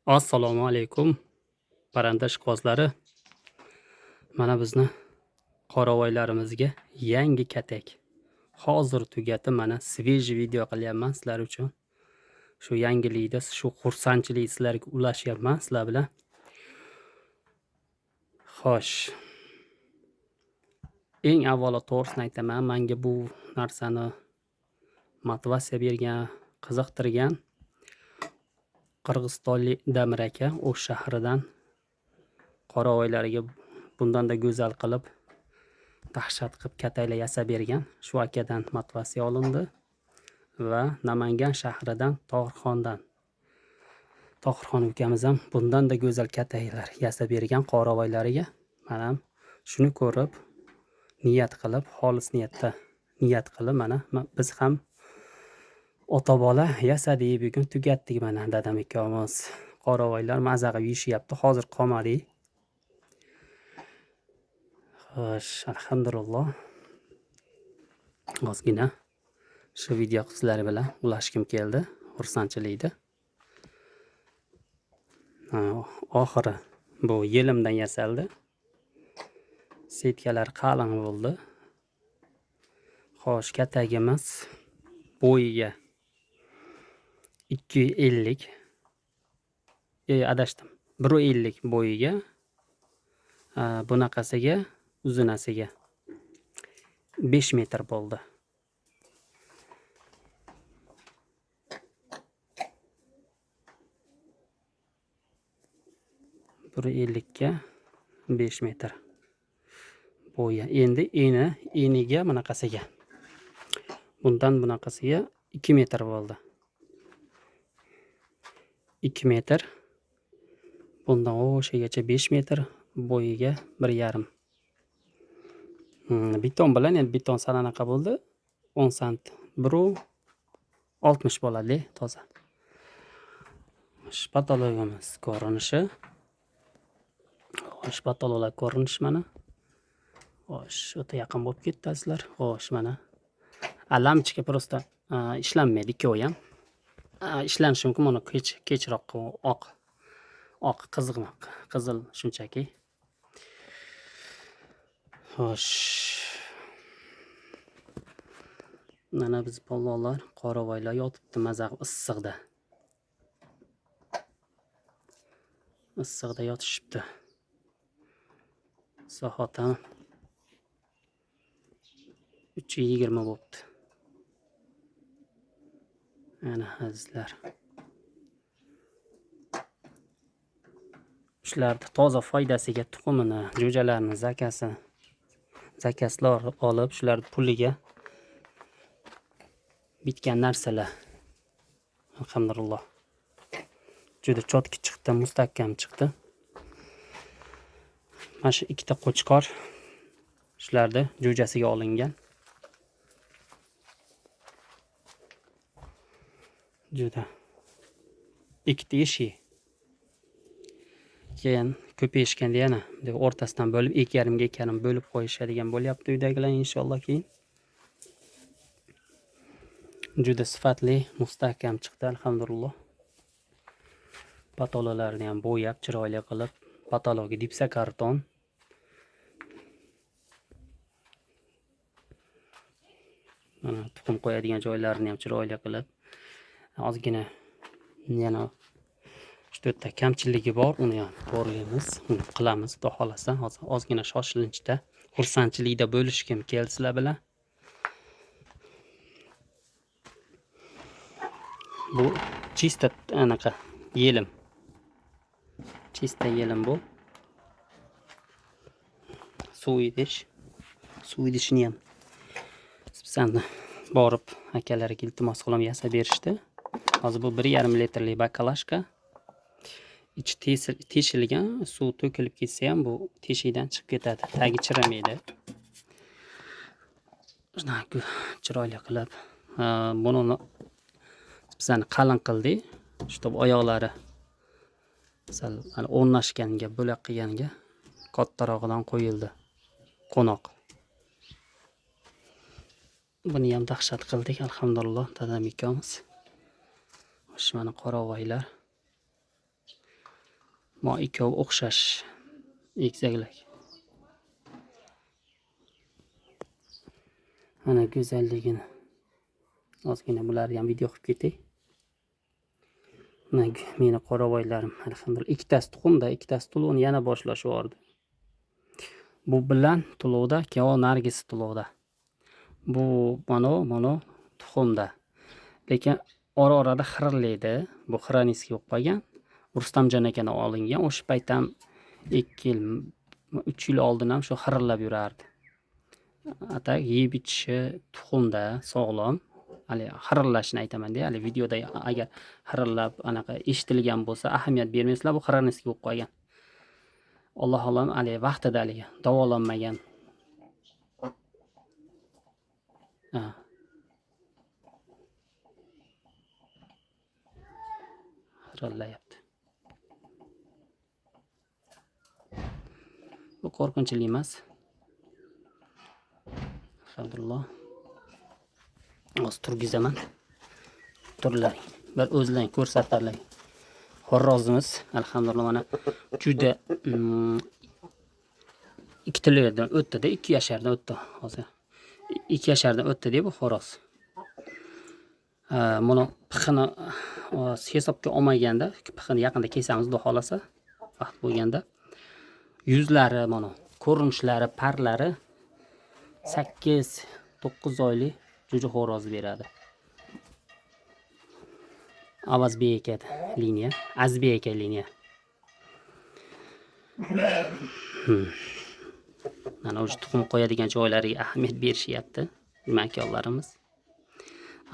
Assalomu alaykum parranda ishqibozlari. Mana bizni qoravoylarimizga yangi katak. Hozir tugatib mana svejiy video qilyapman sizlar uchun. Shu yangilikda, shu xursandchilik sizlarga ulashyapman sizlar bilan. Xo'sh. Eng avvalo to'g'risini aytaman, menga bu narsani motivatsiya bergan, qiziqtirgan Qirg'izistonlik Damir aka O'sh shahridan qoravoylariga bundan-da go'zal qilib, dahshat qilib kataklar yasab bergan. Shu akadan motivatsiya olindi va Namangan shahridan Tohirxondan Tohirxon ukamiz ham bundan-da go'zal kataklar yasab bergan qoravoylariga. Mana shuni ko'rib, niyat qilib, xolis niyatda niyat qilib mana biz ham ota bola yasadik, bugun tugatdik mana dadam ikkovimiz. Qoravoylar maza qilib yeyishyapti. Hozir qolmadik. Xo'sh, alhamdulillah. Ozgina shu video sizlar bilan ulashgim keldi, xursandchilikda. Oxiri bu yelimdan yasaldi. Setkalar qalin bo'ldi. Xo'sh, katagimiz bo'yiga 2.50. Adashdim. 1.50 bo'yiga. Bunaqasiga, uzunasiga 5 metr bo'ldi. Bir ellikka 5 metr bo'yi. Endi eni, eniga bunaqasiga. Bundan bunaqasiga 2 metr bo'ldi. 2 metr. Bundan o'shagacha 5 metr, bo'yiga 1.5. Beton bilan endi beton sal anaqa bo'ldi. 10 sant 1.60 bo'ladi toza. Shu patologimiz ko'rinishi. Xo'sh, patologlar ko'rinishi mana. Xo'sh, o'ta yaqin bo'lib ketdi azizlar. Xo'sh, mana. Lampochka prosta ishlanmaydi ikkovi ham. Ishlanishi mumkin, mana kechroq oq. Oq qiziqmi? Qizil shunchaki. Xo'sh. Mana biz polvonlar, qoravoylar yotibdi maza qilib issiqda. Issiqda yotishibdi. Soat ham 3:20 bo'pti. Mana azizlar. Shularni toza foydasiga tuxumini, jo'jalarni zakaslar olib, shular puliga bitgan narsalar. Alhamdulillah. Juda chotki chiqdi, mustahkam chiqdi. Mana shu ikkita qo'chqor shularni jo'jasiga olingan. Juda ikkita eshik. Keyin ko'payishganda yana deb o'rtasidan bo'lib 2.5ga 2.5 bo'lib qo'yishadigan bo'lyapti uydagilar inshaalloh keyin. Juda sifatli, mustahkam chiqdi alhamdulillah. Patololarni ham bo'yab, chiroyli qilib, patologi dipsa karton. Mana tuxum qo'yadigan joylarini ham chiroyli qilib, ozgina yana shu yerda kamchiligi bor, uni ham to'g'rilaymiz, uni qilamiz, xudo xolasa. Hozir ozgina shoshilinchda, xursandchilikda bo'lishgim keldi sizlar bilan. Bu chista anaqa yelim. Chista yelim bu. Suv idish. Suv idishini ham bizani borib akalarga iltimos qilib yasab berishdi. Hozir bu 1.5 litrli bakalashka. Ichi teshilgan, suv to'kilib ketsa ham bu teshikdan chiqib ketadi. Tagi chirimaydi. Shunaqa chiroyli qilib, buni bizani qalin qildik. Shtob oyoqlari sal o'rnashganga, bo'lak qilganga kattarog'idan qo'yildi. Qo'noq. Buni ham dahshat qildik alhamdulillah dadam ikkovimiz. Xo'sh, mana qoravoylar. Mo ikkovi o'xshash egizaklar. Mana go'zalligini. Ozgina bularni ham video qilib ketay. Mana meni qoravoylarim, alhamdulillah. Ikkitasi tuxumda, ikkitasi to'lovini yana boshlashib yubordi. Bu bilan to'lovda, keyin nargisi to'lovda. Bu mana tuxumda. Lekin ora-orada xirillaydi. Bu xiraniski bo'lib qolgan. Rustamjon akadan olingan. O'sha payt ham 2 yil, 3 yil oldin ham shu xirillab yurardi. Ata yeb ichishi tuxumda sog'lom. Hali xirillashini aytaman-da, hali videoda agar xirillab anaqa eshitilgan bo'lsa, ahamiyat bermaysizlar, bu xiraniski bo'lib qolgan. Alloh alam, hali vaqtida hali davolanmagan. Ha. Xirillayapti. Bu qo'rqinchli emas. Alhamdulillah. Hozir turgizaman. Turlaring. Bir o'zlaring ko'rsatarlar. Xo'rozimiz alhamdulillah mana juda ikkitalardan o'tdi-da, 2 yashardan o'tdi hozir. 2 yashardan o'tdi-da bu xo'roz. Buni pixini hisobga olmaganda, pixini yaqinda kesamiz, xudo xolasa, vaqt bo'lganda. Yuzlari mana ko'rinishlari, parlari 8-9 oylik jo'ja xo'roz beradi. Avazbek aka liniya, Azbek aka liniya. Mana o'sha tuxum qo'yadigan joylariga ahamiyat berishyapti makonlarimiz.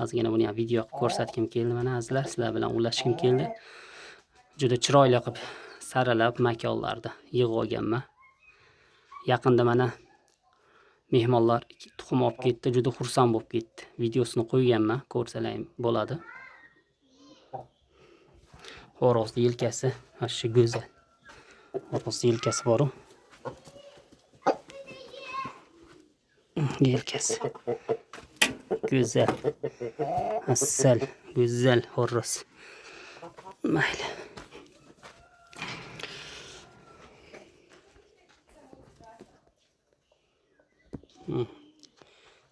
Ozgina buni ham video qilib ko'rsatgim keldi mana azizlar, sizlar bilan ulashgim keldi. Juda chiroyli qilib saralab makonlarni yig'ib olganman. Yaqinda mana mehmonlar tuxum olib ketdi, juda xursand bo'lib ketdi. Videosini qo'yganman, ko'rsalar ham bo'ladi. Xo'rozni yelkasi mana shu go'zal. Xo'rozni yelkasi bor-u. Yelkasi. Go'zal. Asal, go'zal xo'roz. Mayli.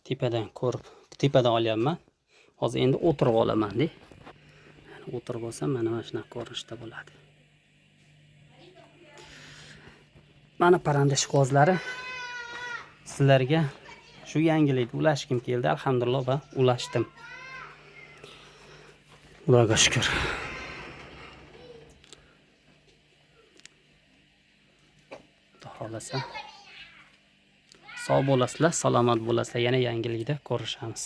Tepadan ko'rib, tepadan olyapman. Hozir endi o'tirib olaman-da. O'tirib olsam mana shunaqa ko'rinishda bo'ladi. Mana parranda ishqibozlari, sizlarga shu yangilikni ulashgim keldi. Alhamdulillah va ulashdim. Xudoga shukr. Xudo xolasa. Sog' bo'lasizlar, salomat bo'lasizlar. Yana yangilikda ko'rishamiz.